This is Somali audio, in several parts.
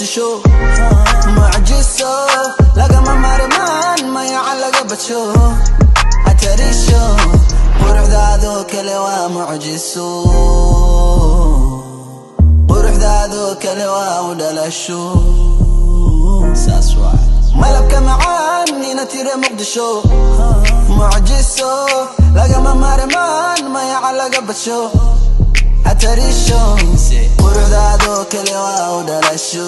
Muqdisho mucjiso lagama maarmaan mayaca laga badsho atarisho quruxdaadoo kale waa mucjiso quruxdaadoo kale waa u dhalasho Saas waay. Malabka macaan ina tire Muqdisho mucjiso lagama maarmaan mayaca laga badsho atarisho quruxdaadoo kale waa u dhalasho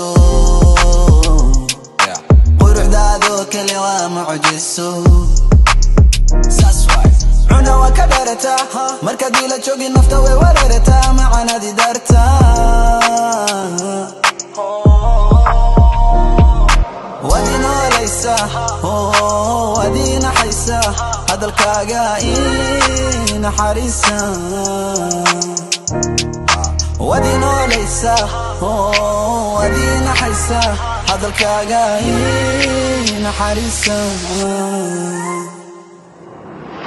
quruxdaadoo kale waa mucjiso Saas waay. Cuna waa ka dheerataa markaad ila joogin nafta way wareerataa macaanaadi dartaa waad inoolaysaa waad inaxaysaa hadalkaaga ii naxariisa waad inoolaysaa waad inaxaysaa hadalkaaga ii naxariisa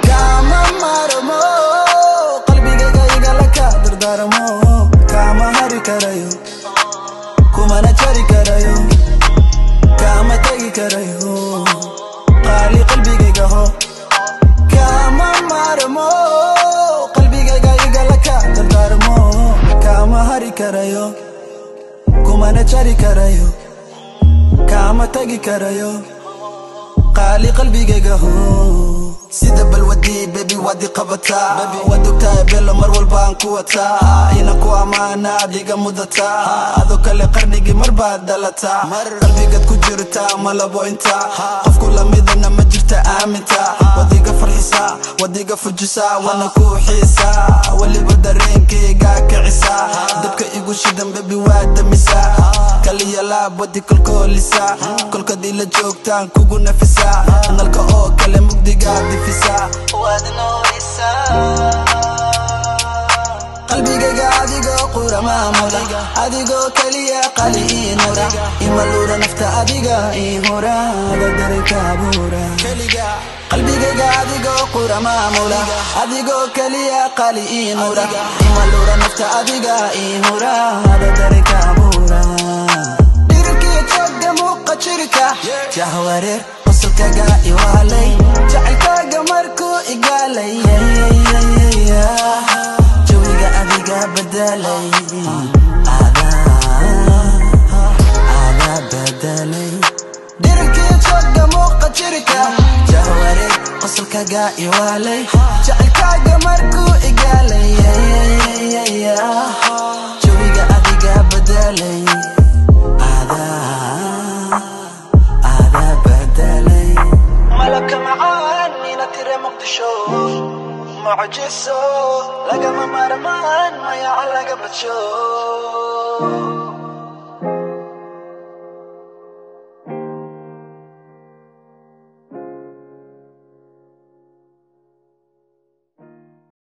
kama maarmo qalbigayga igala ka dardaarmo kama hari karayo kumana jari karayo kama tagi karayo qaali qalbigayga ho kama maarmo qalbigayga igala ka dardaarmo kama hari karayo kumana jari karayo kama tagi karayo qaali qalbigayga ho sida balwadii baby waad i qabataa waad ogtahay belo mar walba aan ku wataa ina ku ammaana adiga mudataa adoo kale qarnigii mar baad dhalataa qalbigaad ku jirtaa malabo intaa qofku lamidana ma jirta aaminta waad iga farxisaa waad iga fujisaa waana ku xiisaa weliba dareenkayga kicisaa dabka igu shidan baby waa damisaa kaliya laab wadi kolkoolisaa kolkaad ila joogtaan kugu nafisaa nalka oo kale mugdigaa difisaa waad nooleysaa qalbigayga adigoo qura maamula adigoo kaliya qali ii nura imaluura nafta adiga ii huraada dareenka abuura qalbigayga adigoo qura maamula adigoo kaliya qali ii nura imaluura nafta adiga ii huraada dareenka abuura dhirirkiyo jooga muuqa jirka jahwareer qosolkaga iwaalay jacaylkaaga markuu igaalay jawiga adiga bedelay adaa bedelay dhirirkiyo jooga muuqa jirka jahwareer qosolkaga iwaalay jacaylkaaga markuu igaalay jawiga adiga bedelay adaa bedelay malabka macaan ina tire Muqdisho mucjiso lagama maarmaan mayaca laga badsho.